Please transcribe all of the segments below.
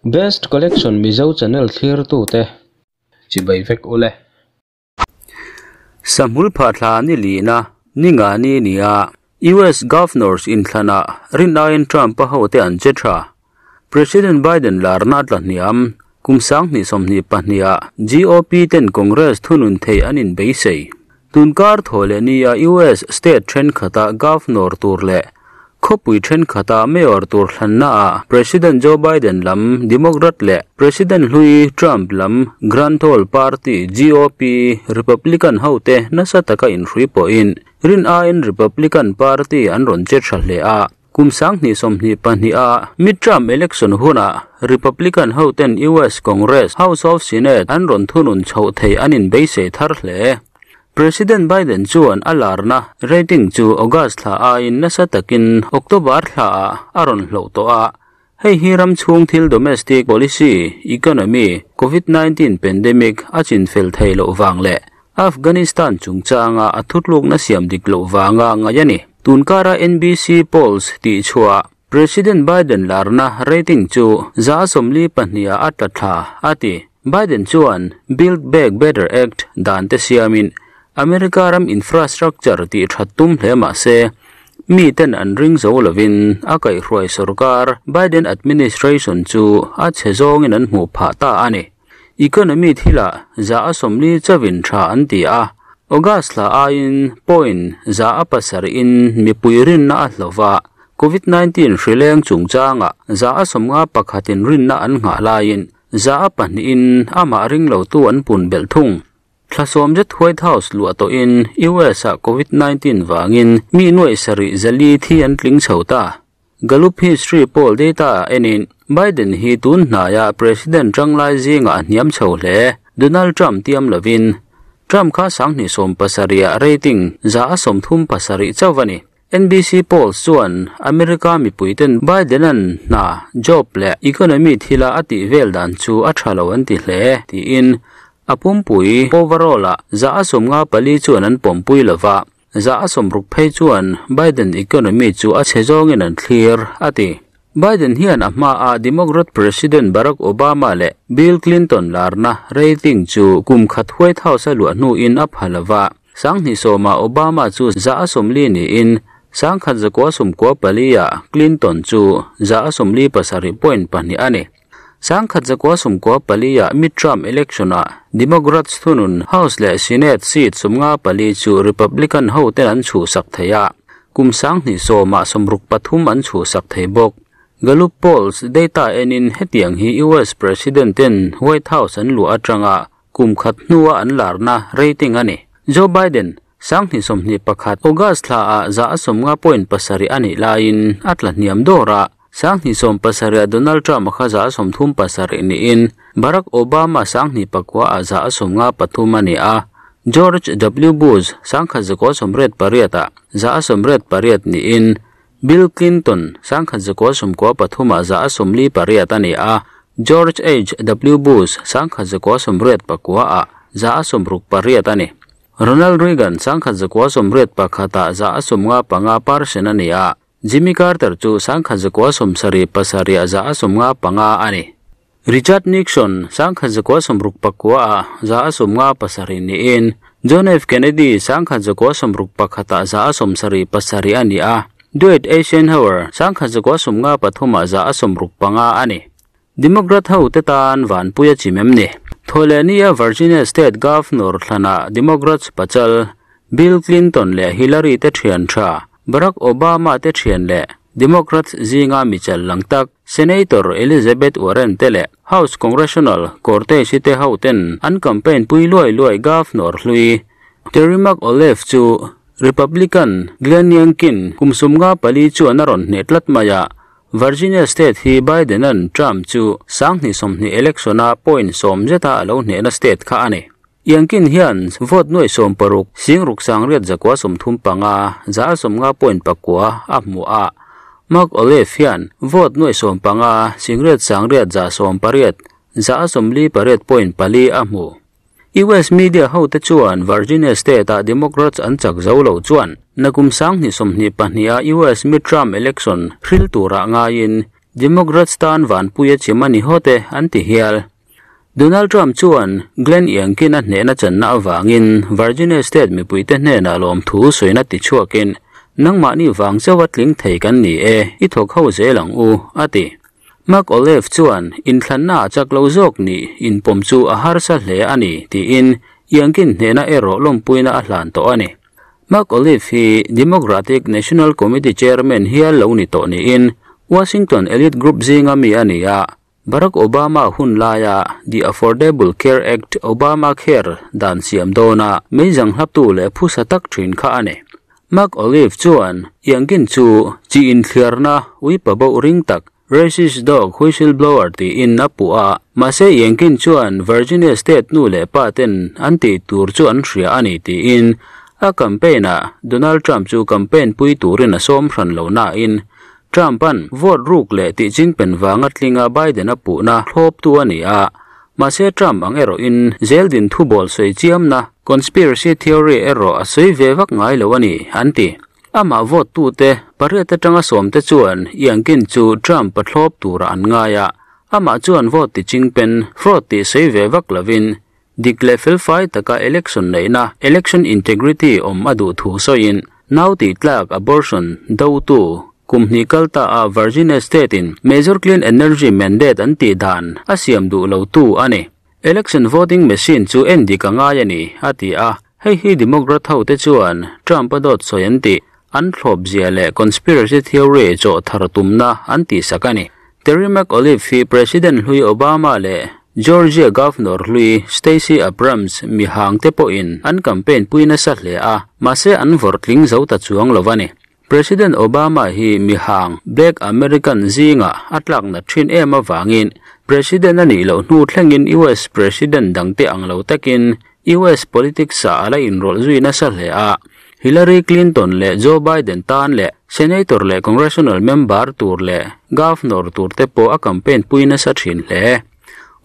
Best Collection Mizo channel thlirtute chibai vek ule. Sahmul phah thla ni lina, ni nga ni nia, US Governors inthlanah rin aiin Trump-a hote an che tha. President Biden larna a tla hniam, kum 2022 ah GOP ten Congress thunun thei an inbeisei. Tunkar thaw leh nia US state thenkhatah Governor tur leh khawpui thenkhatah Mayor tur thlannaah President Joe Biden lam Democrat leh President hlui Trump lam Grand Old Party, GOP, Republican hote nasa taka inhrui pawhin rin aiin Republican Party an rawn che tha hle a. Kum 2022 a midterm election hunah Republican hoten US Congress, House of Senate, an rawn thunun chhoh thei an inbeisei thar hle. President Biden chuan a larna rating chu August thla aiin nasa takin October thlaah a rawn hloh tawh a, hei hi ram chhung thil domestic policy, economy, Covid 19 pandemic a chinfel thei loh vang leh Afghanistan chungchanga a thutlukna siam dik loh vanga ngaih a ni. Tunkara NBC polls tihchhuah President Biden larna rating chu 42 ah a tla thla a ti. Biden chuan Build Back Better Act dan te siamin America ram infrastructure tih that tum hle mah se, mi ten an ring zo lovin a kaihhruai sorkar Biden administration chu a chhe zawngin an hmuh phah ta a ni. Economy thilah 40% chauhin tha an ti a, August thla aiin point 7% in mipui rinna a hlauh a, Covid 19 hrileng chungchangah 51% in rinna an nghah laiin 2% in amah ring lotu an pun belh thung. Thla sawm zet White House luah tawhin US ah Covid 19 vangin mi nuaih sarih 400 thi an tling chho ta. Gallup History poll data enin Biden hi tun hnaia President tanglai zinga a hniam chho hle. Donald Trump tiam lovin Trump kha 2017 ah rating 37% chauh a ni. NBC polls chuan America mipuiten Biden-an hna, job leh economy thila a tih vel dan chu a tha lo an ti hle tiin a pumpui overall ah 54% chuan an pawmpui lova, 60% phei chuan Biden economy chu a chhe zawngin an thlir a ti. Biden hian a hmaa Democrat President Barack Obama leh Bill Clinton larna rating chu kum khat White House a luah hnuin a pha lova, 2010 ah Obama chu 40% niin 1994 ah Clinton chu 47.2 a ni. 1994 ah midterm election ah Democrats thunun House leh Senate seat 54 chu Republican hoten an chhuhsak thei a, kum 2010 ah 63 an chhuhsak thei bawk. Gallup polls data enin hetiang hi US President ten White House an luah atanga kum khat hnua an larna rating a ni. Joe Biden 2021 August thla ah 50.7 a nih laiin a tla hniam dawr a, 2017 ah Donald Trump kha 37% niin Barack Obama 2009 ah 53% a ni a, George W. Bush 1998 ah 88% niin Bill Clinton 1993 ah 48% a ni a, George H. W. Bush 1989 ah 68% a ni. Ronald Reagan 1981 ah 95% a ni a, Jimmy Carter chu 1977 ah 95% a ni. Richard Nixon 1969 ah 57% niin John F. Kennedy 1961 ah 77% a ni a, Dwight Eisenhower 1953 ah 65% a ni. Democrat hote tan vanpui a chim em ni. Thawhlehnia Virginia State Governor thlanah Democrats pachal Bill Clinton leh Hillary te thian tha, Barack Obama te thian leh Democrats zinga michal lang tak Senator Elizabeth Warren te leh House Congressional Cortez te hoten an campaign pui luai luai Governor hlui Terry McAuliffe chu Republican Glenn Youngkin kum 54 chuan a rawn hneh tlat mai a. Virginia State hi Biden-an Trump chu 2020 election a point 10 zeta a lo hnehna state kha a ni. Youngkin hian vote nuai 16 sing ruk sang riat zakua 35 50.9 a hmu a. McAuliffe hian vote nuai 15 sing riat sang riat za 18 48.4 a hmu. US media hote chuan Virginia State ah Democrats an chak zo lo chuan nakum 2022 a US midterm election hril tura ngaiin Democrats tan vanpui a chim a ni hawt e, an ti hial. Donald Trump chuan Glenn Youngkin a hnehna channa avangin Virginia State mipuite hnenah lawmthu sawina ti chhuakin, Nangmahni vang chauha tling thei kan ni e, i thawk ho zel ang u, a ti. McAuliffe chuan inthlanna ah chak lo zawk nih inpawm chu a harsa hle a ni, tiin Youngkin hnehna erawh lawmpuina a hlan tawh a ni. McAuliffe hi Democratic National Committee Chairman hial lo ni tawh niin Washington elite group zinga mi a ni a, Barack Obama hun laia The Affordable Care Act, Obamacare, dan siam dawna meizang hlaptu leh phusa tak thin kha a ni. McAuliffe chuan Youngkin chu chi inthliarna uipa boh ring tak, racist dog whistleblower tiin a puh a, mahse Youngkin chuan Virginia State nu leh pa ten an tih tur chu an hria a ni tiin a campaign-ah Donald Trump chu campaign pui turin a sawm hran lo nain Trump-a'n vote ruk leh tih chingpen vanga tlinga Biden a puhna thlawptu a ni a, mahse Trump ang erawhin zeldin thubawl sawi chiamna, conspiracy theory, erawh a sawi ve vak ngai lo a ni, an ti. Amah vote tute pariat atanga sawmte chuan Youngkin chu Trump a thlawp turah an ngai a, amah chuan vote ti chingpen, fraud tih sawi ve vak lovin, dik leh felfai taka election neihna, election integrity, awm a duh thu sawiin, nau tih tlak, abortion, dotu, kum hnih kal ta a Virginia State in Major Clean Energy Mandate an tih dan a siam duh lo tu a ni. Election voting machine chu en dik a ngai a ni, a ti a. Hei hi Democrat ho te chuan Trump a dawt sawi an tih, an thlawp zia leh conspiracy theory chawh thar tumna an tihsak a ni. Terry McAuliffe hi President hlui Obama leh Georgia Governor hlui Stacey Abrams mi hang te pawhin an campaign pui nasa hle a, mahse an vawrh tling zo ta chuang lo a ni. President Obama hi mi hang, Black American, zingah a tlak nat thin em avangin President a nih loh hnu thlengin US President dangte ang lo takin US politics ah a la inrawlh zui nasa hle a. Hillary Clinton leh Joe Biden tan leh Senator leh Congressional member tur leh Governor tur te pawh a campaign pui nasa thin hle.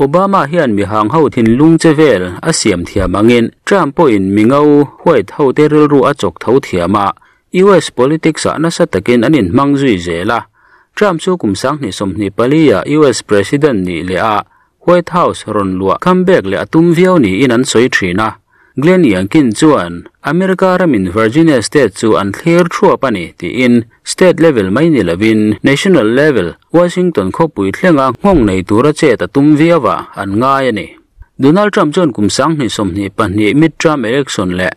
Obama hian mihang ho thinlung che vel a siam thiam angin Trump pawhin mi ngo, white, ho te rilru a chawk tho thiam a, US politics ah nasa takin an inhmang zui zel a. Trump chu kum 2024 ah US President nih leh a White House rawn luah comeback leh a tum viau niin an sawi thin a. Glenn Youngkin chuan, America ramin Virginia State chu an thlir thuap a ni, tiin state level mai ni lovin national level, Washington khawpui thlenga nghawng nei tura chet a tum viau a, an ngai a ni. Donald Trump chuan kum 2022 midterm election leh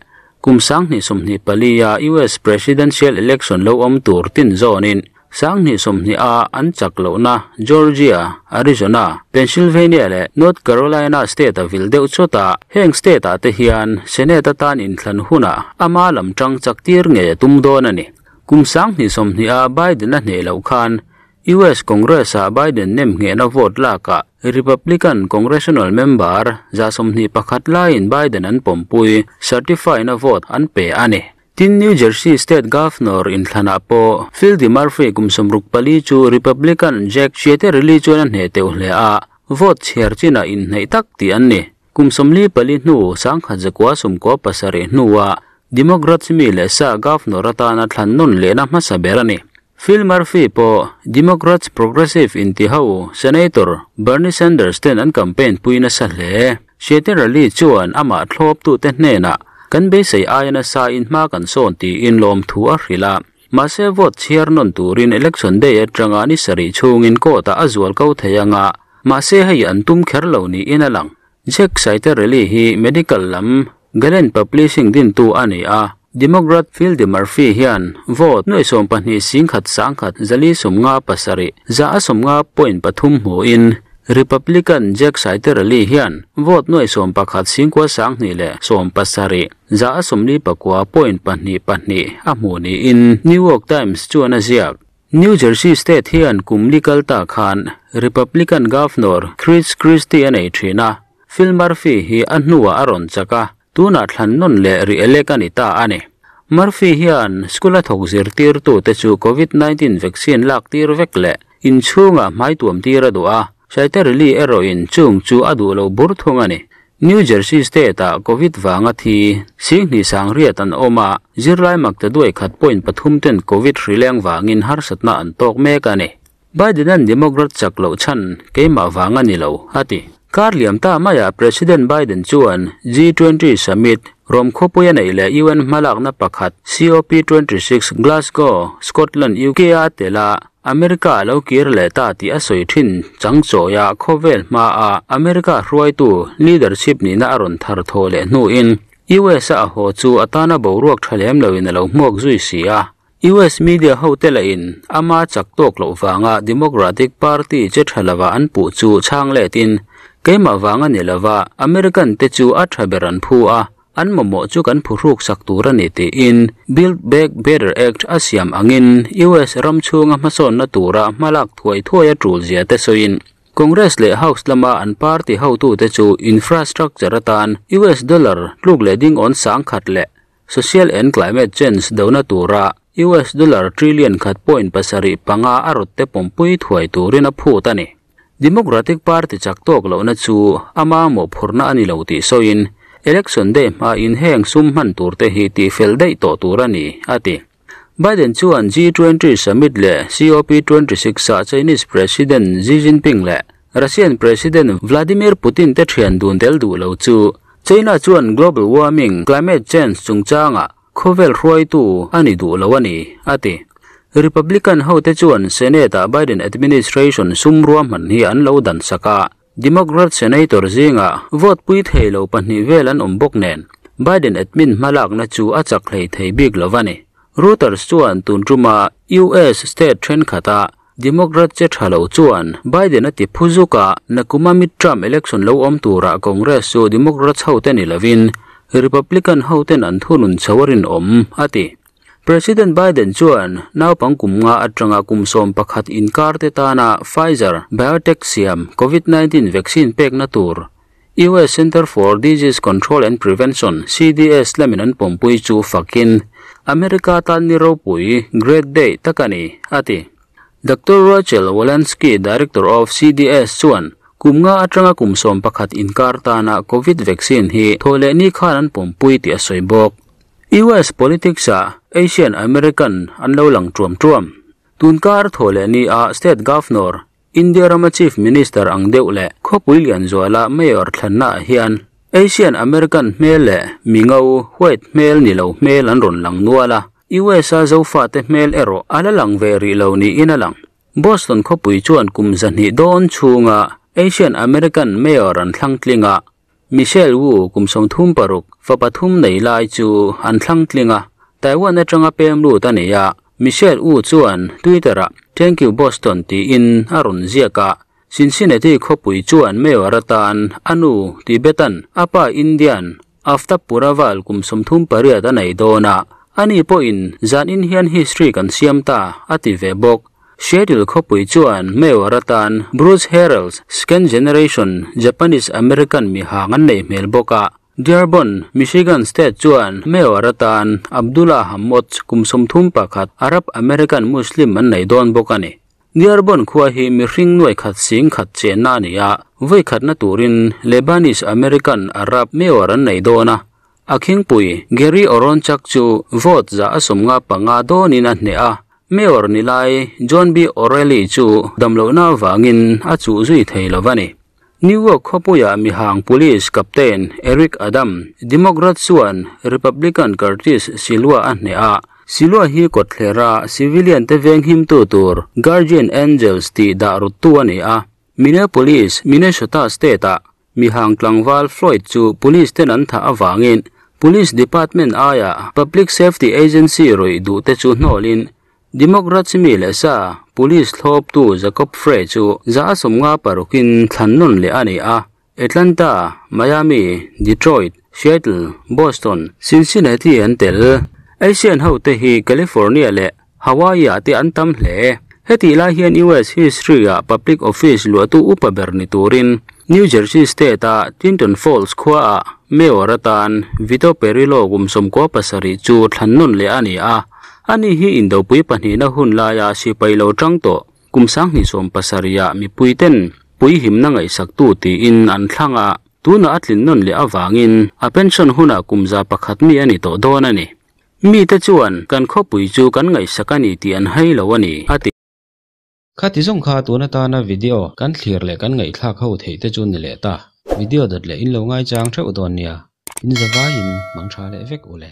kum 2024 a US presidential election lo awm tur tin zawnin 2020 a an chak lohna Georgia, Arizona, Pennsylvania leh North Carolina state a vil deuh chawt a, heng state ah te hian Senate atan inthlan hunah ama lam tang chak tir ngei a tum dawn a ni. Kum 2020 a Biden a hneh loh khan US Congress ah Biden nem nghehna vote lakah Republican Congressional member 121 laiin Biden an pawmpui certify na vote an pe a ni. Tin, New Jersey State Governor inthlanah pawh Phil DeMurphy kum 64 chu Republican Jack Ciattarelli chuan a hneh teuh hle a, vote chhiar chinah inhneih tak tih an ni. Kum 44 hnu, 1997 hnua Democrats mi leh sa Governor atana thlan nawn lehna hmasa ber a ni. Phil Murphy pawh Democrats Progressive inti ho Senator Bernie Sanders ten an campaign pui nasa hle. Ciattarelli chuan amah thlawptute hnenah kan beisei aia nasa in hma kan sawn tiin lawmthu a hrilh a. Mahse vote chhiar nawn turin election day atanga ni sarih chhungin court ah a zual ko thei anga, mahse hei an tum kher lo niin a lang. Jack Ciattarelli hi medical lam Galen Publishing dintu a ni a, Democrat Phil DeMurphy hian vote nuai 12 singkhat sangkhat zali 57 150.3 hmuin Republican Jack Ciattarelli hian vote nuai 11 singkua sanghnih leh 70 149.22 a hmu niin New York Times chuan a ziak. New Jersey State hian kum li kal ta khan Republican Governor Chris Christie a nei thin a, Phil Murphy hi a hnuah a rawn chak a, tunah thlan nawn leh re-elect a ni ta a ni. Murphy hian school a thawk zirtirtute chu COVID-19 vaccine lak tir vek leh inchhungah hmai tuam tir a duh a, Ciattarelli erawhin chung chu a duh lo bur thung a ni. New Jersey State-ah Covid vanga thi 20,000 sangriat an awm a, zirlai makta duai khat point pathum ten Covid hrileng vangin harsatna an tawk mek a ni. Biden-a'n Democrat chak loh chhan keimah vang a ni lo, a ti. Kar liam ta maiah President Biden chuan G20 summit, Rome khawpui a neih leh UN hmalakna pakhat COP 26 Glasgow, Scotland, UK-a tel a, America a lo kir leh ta tih a sawi thin chang chawia khawvel hmaa America hruaitu leadership nihna a rawn thar thaw leh hnuin US a a haw chu a tana boruak tha lem loin a lo hmuak zui si a. US media hote lahin ama chak tawk loh vanga Democratic Party che tha lova an puh chu chhang letin, Keimah vang a ni lova, American te chu a tha ber an phu a, an mamawh chu kan phuhruk sak tur a ni tiin Build Back Better Act a siam angin US ram chhunga hmasawnna tura hmalak thuai thuai a tul zia te sawiin Congress leh House lama an party hotute chu infrastructure atan US dollar tluk leh ding awn sangkhat leh social and climate change dona tura US dollar trillion khat point pasarih panga a rawt te pawmpui thuai turin a phut a ni. Democratic Party chak tawk lohna chu ama mawhphurhna a ni lo tih sawiin, Election Day hmain heng sum hman turte hi tihfel daih tawh tur a ni, a ti. Biden chuan G20 summit leh COP 26 ah Chinese President Xi Jinping leh Russian President Vladimir Putin te thian dun tel duh lo chu China chuan global warming, climate change chungchangah khawvel hruaitu a ni duh lo a ni, a ti. Republican hote chuan Senate-ah Biden administration sum ruahman hi an lo dan sak a, Democrat senator zingah vote pui thei lo pahnih vel an awm bawk nen, Biden admin hmalakna chu a chak hlei thei bik lo a ni. Reuters chuan tun tuma US state thenkhatah Democrat che tha lo chuan Biden a ti phu zuk a, nakuma midterm election lo awm turah Congress chu Democrats hote ni lovin Republican hoten an thunun chho a rinawm, a ti. President Biden chuan naupang kum nga atanga kum 11 inkar te tana Pfizer BioNTech siam COVID-19 vaccine pekna tur US Center for Disease Control and Prevention, CDS, lamin an pawmpui chu fakin America tan ni ropui, Great Day, tak a ni, a ti. Doctor Rochelle Walensky, Director of CDS chuan kum nga atanga kum 11 inkar tana COVID vaccine hi thawhleh ni khan an pawmpui tih a sawi bawk. US politics ah Asian American an lo lang tuam tuam. Tunkar thawhleh ni ah State Governor, India rama Chief Minister ang deuh leh khawpui lian zuala Mayor thlanna ah hian Asian American hmel leh mingo, white, hmel ni lo hmel an rawn lang nual a, US a Zofate hmel erawh a la lang ve rih lo niin a lang. Boston khawpui chuan kum 200 dawn chhunga Asian American Mayor an thlang tling a, Michelle Wu kum 36 fa pathum nei lai chu an thlang tling a, Taiwan atanga pem lut a nei a, Michelle Wu chuan Twitter ah Thank you Boston tiin a rawn ziak a, Cincinnati khawpui chuan Mayor atan a nu Tibetan, a pa Indian, Aftab Pureval kum 38 a nei dawn a, ani pawhin zan in hian history kan siam ta a ti ve bawk. Seattle khawpui chuan Mayor atan Bruce Harreld, second generation Japanese American mi hang an nei hmel bawk a, Dearborn, Michigan State chuan Mayor atan Abdullah Hammoud kum 31 Arab American Muslim an nei dawn bawk a ni. Dearborn khua hi mihring nuai khat sing khat chenna a ni a, vawi khatna turin Lebanese American Arab Mayor an nei dawn a, a khingpui Gary Oronchak chu vote 155 dawnin a hneh a, Mayor ni lai John B. O'Reilly chu damlohna avangin a chuh zui thei lo a ni. New York khawpuia mihang Police Captain Eric Adam, Democrat chuan Republican Curtis Sliwa a hneh a, Sliwa hi kawtthlera civilian te veng himtu tur Guardian Angels tih dah ruttu a ni a, Minneapolis, Minnesota State-ah mihang tlangval Floyd chu police ten an thah avangin Police Department aia Public Safety Agency rawih duh te chu hnawlin Democrats mi leh sa Police thlawptu Jacob Frey chu 156in thlan nawn leh a ni a, Atlanta, Miami, Detroit, Seattle, Boston, Cincinnati an tel. Asian hote hi California leh Hawaii ah te an tam hle. Hetih lai hian US history ah public office luahtu upa ber ni turin New Jersey State a Tinton Falls khua ah Mayor atan Vito Perillo kum 97 chu thlan nawn leh a ni a. Ani hi indopui pahnihna hun laia sipai lo tang tawh kum 2070 ah mipui ten pui himna ngaihsak tu tiin an thlang a, tuna a tlin nawn leh awangin a pension huna kum 101 mi a ni tawh dawn a ni. Mi te chuan kan khawpui chu kan ngaihsak a ni tih an hai lo a ni, a ti. Khati zawng kha tun atana video kan thlir leh kan ngaihthlak ho theih te chu ni leh ta. Video dawt leh in lo ngaichang theuh dawn nia. In zavaiin mangtha leh vek u le.